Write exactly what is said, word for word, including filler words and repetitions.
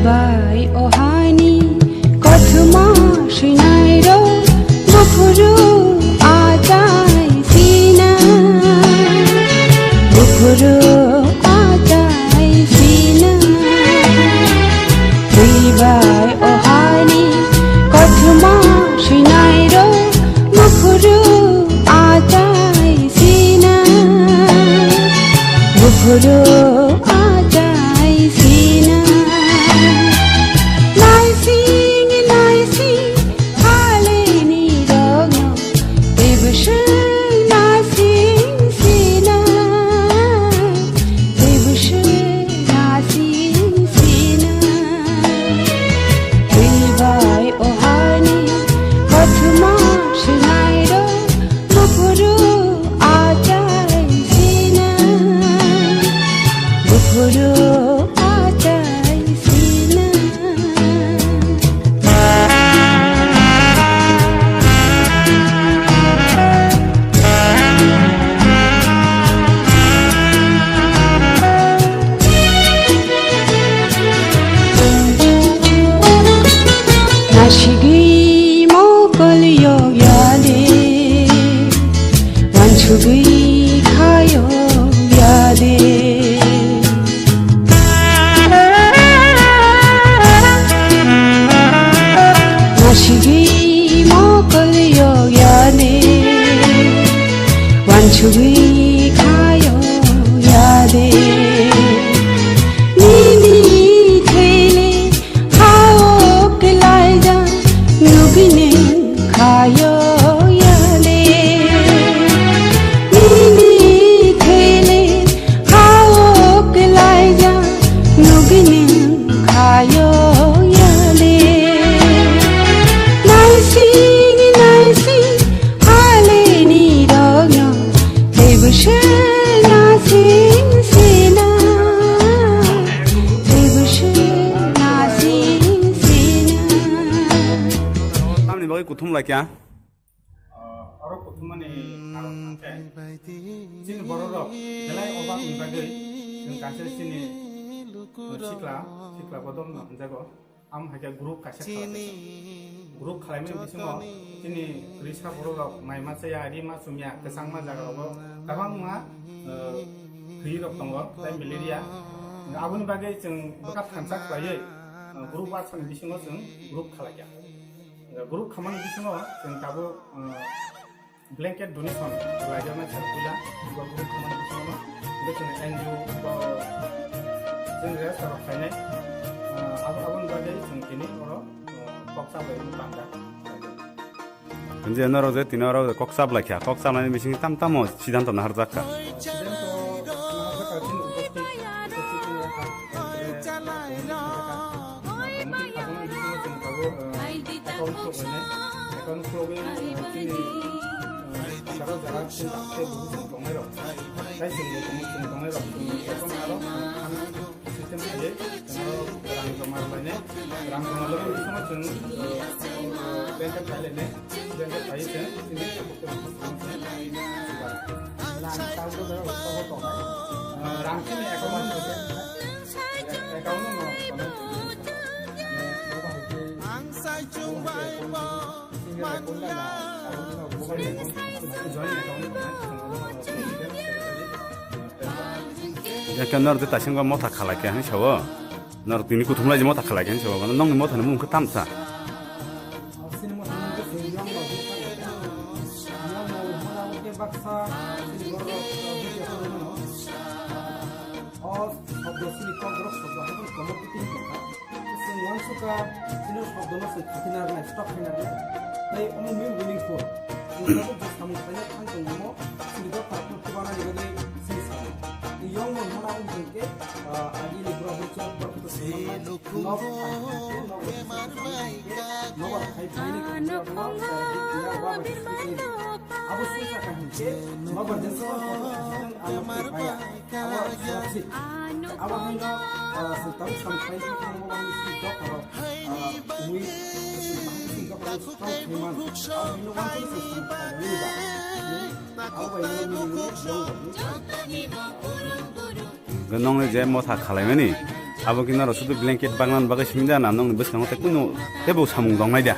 Bai ohani kothoma swinairok buphuru achai sina, buphuru achai sina. Twi bai ohani kothoma swinairok buphuru achai sina, buphuru achai sina. Naising naising haleni rogno tebwswng nasing sina, tebwswng nasing sina. Twi bai ohani kothoma swinairok buphuru achai sina, buphuru achai sina. Nasigwi mokol yok yale, wansugwi kha yok yale. Nasigwi mokol yok yale, wansugwi kha yok yale. Nini thele hao kelaija nugine khayo yale. Nini thele hao kelaija nugine khayo yale. Naising naising haleni rogno tebwswng nasing sina, tebwswng nasing sina. Tamni bagwi kuthum laikya? Ah, oro kuthumani karon hwnkhe chini bororok belai obak ni bagwi chwng kaisa chini, uh, sikla, sikla bodol no hwnjago. Am hai khe group kaisa khalai kha. Group khalaimani bisingo chini kwrwisa bororok mai ma chaya, ri ma chumya, kwchangma jagarogo kwbangma, uh, thwi rok tongo, tai malaria. Aboni bagwi chwng bwkha thansa khlaiwi, uh, group WhatsApp ni bisingo chwng group khalaikha. Group khamani bisingo chwng tabuk, uh, blanket donation khlaijaknai sir puila, bo group khamani bisingo no. Hingke chwng N G O bo chwng rest rok khainai, uh, abo, aboni bagwi chwng tini oro, uh, kok chabai wng tangkha. Hingke norok je tini oro kok chablai kha, kok chablaini bisingo tam tamo siddhanto naharjak kha. Siddhanto naharjak kha chini upasthit, upasthit wng kha, uh, committee khajaknai bisingo chwng tabuk, uh, account khulukbainai, account khulugwi, uh, chini, uh, jara jara chini dakte bubu chwng tongnai rok, tai chwng bo chwng tongnai rok, chwng account aro, uh, ano system khlaiwi, chwng aro rang joma rwlainai, rang joma rwlainai bisingo chwng, uh, bank o phailainai, bank o phaiwi chwng chini. Uh, rang chini account o, account o no. Yakke norok je taisingba motha khalai khe hinwi sao? Norok tini kuthumlai je motha khalai khe hinwi sao? Nokni mothani mung khe tamsa? O shobdo chini kokborok shobdo hai phano komo kiting tongkha. Chwng uansukha, chini shobdono chwng khatina rwnai, stop khaina rwnai. Tei omo mean meaningful. Chwng tabuk je samung khlaina thang tongmo, chini dophar phano chubanani bagwi chini samung. Tei yongmon hwnna wng tong khe, ah, agini borok hwnwi chwng borok hwnwi swnam mano. Nok khai khe, nok khai khe, nok khai khe, nok khai khe, abo swi sakha hinkhe, nobar je swi sakha hinkhe, ang Abo haino, ah, se tau sampai se tau bo wani si dokhoro, ah, wi, se bahai si dokhoro strong khaimani. Abo haino wani se sampai ni ba. Abo bai no ni ni ni. Nongni je motha khalaimani, abo khe norok sudu blanket bagnan bagwi simi da na, nongni bwskango tei kunu teibo samung dongnai da.